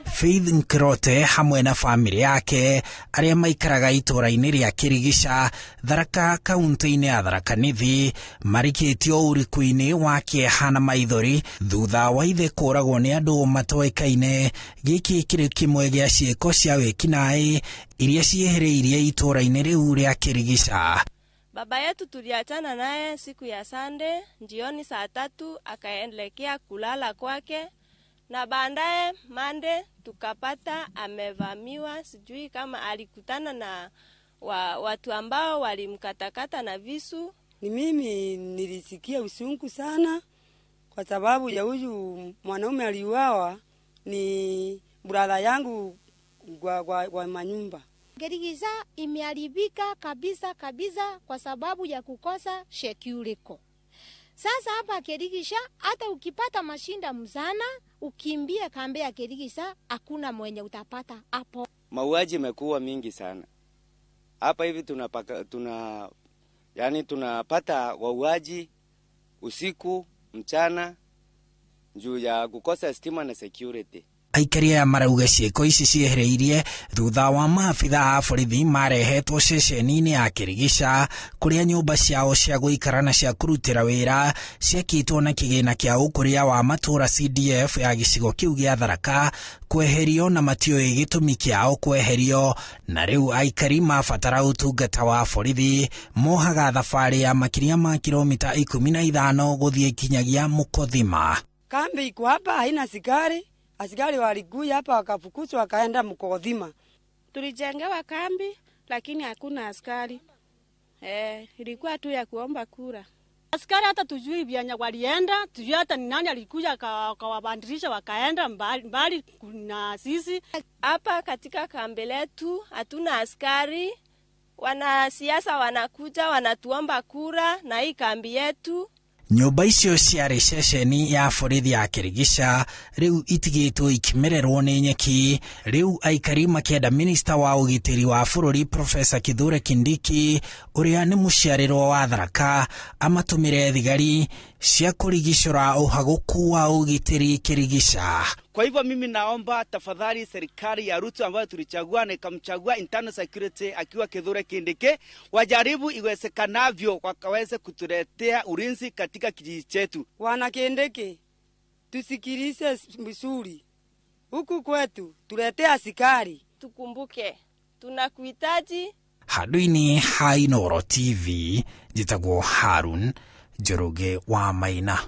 Faith Nkirote hamwe na famĩlĩ yake arĩa maikaraga itũũra-inĩ rĩa Kĩrigica, Tharaka, kaunti-inĩ ya Tharaka Nithi, marikĩtio ũriku-inĩ wa kĩeha na maithori thutha wa ithe kũragwo nĩ andũ matoĩkaine. Gĩkĩ kĩrĩ kĩmwe gĩa ciĩko cia wĩkinaĩ iria ciĩhĩrĩirie itũũra-inĩ rĩu rĩa Kĩrigica. Baba yetu tuliachana naye siku ya Sunday jioni saa 3, akaelekea kulala kwake, na baadaye Monday tukapata amevamiwa. Sijui kama alikutana na watu ambao walimkatakata na visu. Ni mimi nilisikia usungu sana kwa sababu ya huyu mwanaume aliuawa, ni brother yangu kwa manyumba. Kirigica imeharibika kabisa kabisa kwa sababu ya kukosa security. Sasa hapa Kirigica hata ukipata mashinda mzana ukimbie kambi ya Kirigica, hakuna mwenye utapata hapo. Mauaji imekuwa mingi sana hapa hivi, tunapaka, tuna yani tunapata wauaji usiku mchana juu ya kukosa stima na security. Aikari aya marauga ciĩko ici ciehereirie thutha wa maabitha a borithi marehetwo ceceni-inĩ ya Kĩrigica, kũrĩa nyũmba ciao cia gũikara na cia kũrutĩra wĩra ciakĩtwo na kĩgĩna kĩa ũkũria wa matũũra CDF ya gĩcigo kĩu gĩa Tharaka kweherio, na matiũĩ gĩtũmi kĩao kweherio, na rĩu aikari mabatara ũtungata wa borithi mohaga thabarĩ ya makĩria ma kilomita 15 gũthiĩ kinyagia Mũkothima. Kambi iko hapa haina askari. Askari walikuja hapa wakafukuzwa wakaenda Mkothima. Tulijengewa kambi lakini hakuna askari. Ilikuwa tu ya kuomba kura. Askari hata tujui vyanya walienda, tujui hata ni nani alikuja akawabandilisha wakaenda mbali, mbali na sisi. Hapa katika kambi letu hatuna askari. Wanasiasa wanakuja wanatuomba kura na hii kambi yetu. Nyũmba icio ciarĩ ceceni ya borithi ya Kĩrigica rĩu itigĩtwo ikimererwo nĩ nyeki. Rĩu aikari makĩenda minista wa ũgitĩri wa bũrũri Profesa Kithure Kindiki, ũrĩa nĩ mũciarĩrwo wa Tharaka, amatũmĩre thigari cia kũrigicũra ũhagũku wa ũgitĩri Kĩrigica. Kwa hivyo mimi naomba tafadhali serikali ya Ruto ambayo tulichagua na ikamchagua internal security akiwa Kithure Kindiki, wajaribu iwezekanavyo wakaweze kutuletea ulinzi katika kijiji chetu. Wana Kindiki, tusikilize vizuri. Huku kwetu tuletee askari. Tukumbuke tunakuhitaji. Handũ-inĩ ha Inooro TV, njĩtagwo Harun Njoroge wa Maina.